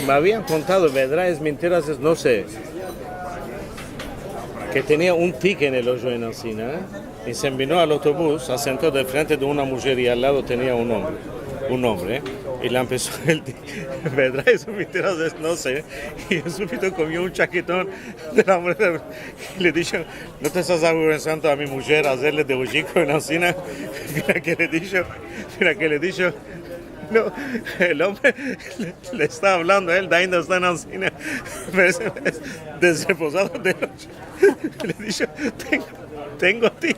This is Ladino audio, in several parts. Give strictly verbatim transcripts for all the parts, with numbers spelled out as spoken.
Me avian kontado, verdad es, mentiras es, no se, ke tenia un tik en el ojo en ansina, e? I se vino al otobus, se asento de frente de una mujer i al lado tenia un ombre, un ombre, e? I le empeso el tik, verdad es, mentiras es, no se, i en supito komio un chaketon de la mujer, i le disho, "No te estas avergüensando a mi mujer azerle de ojiko en ansina?" Mira ke le disho, mira ke le disho, no, el ombre le, le esta avlando a el, ainda esta en ansina, desrepozado de noche. Le disho, "Tengo, tengo tik."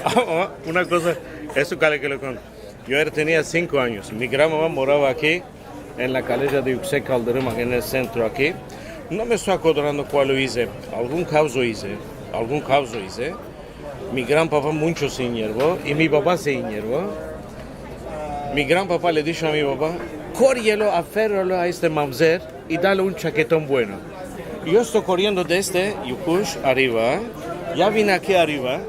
Ah, una koza, esto kale ke lo konto. Yo era, tenia sinko anyos. Mi gran mama morava aki, en la kaleja de Yuksek Kaldirim, en el sentro aki. No me esto akodrando kualo ize. Algun kavzo ize. Algun kavzo ize. Mi gran papa muncho se inyervo i mi baba se inyervo. Mi gran papa le disho a mi baba, "Koryelo, aferralo a este mamzer i dale un chaketon bueno." I yo esto koryendo de este yukush ariva. Ya vine aki ariva.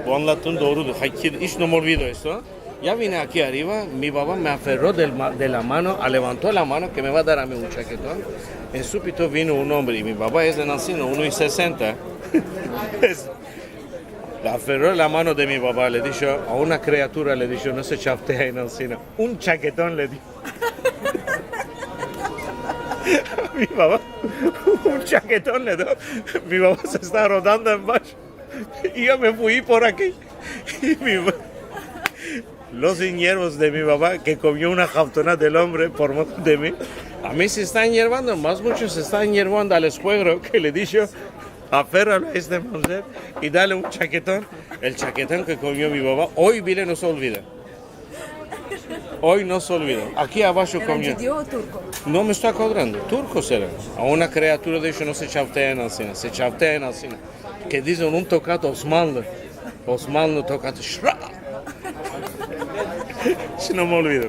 Bu anlatım dorudur. Hakiki, iç no me olvido esto. Ya vine aki ariva, mi baba me aferro del ma-, de la mano, alevanto la mano ke me va dar a mi un chaketon. En supito vino un ombre, i mi baba es de ansina, uno i sesenta. Es, le aferro la mano de mi baba, le disho, a una kriatura le disho, "No se chavtea en ansina." Un chaketon le di. Mi baba, un chaketon le do. Mi baba se esta rodando en basho. I yo me fui por aki. I mi ba-, los inyervos de mi baba, ke komio una javtona del ombre por medio de mi. A mi se esta inyervando, mas muncho se esta inyervando al eskuegro ke le disho, "Aferralo a este mamzer i dale un chaketon." El chaketon ke komio mi baba, oy bile no se olvida. Oy no se olvida. Aki abasho komio. Era djudio o turko? No me esto akodrando. Turko sera. A una kriatura le disho, "No se chavtea en ansina, se chavtea en ansina." Ke dizen un tokat Osmanlı. Osmanlı tokat, şra. Iç no me olvido.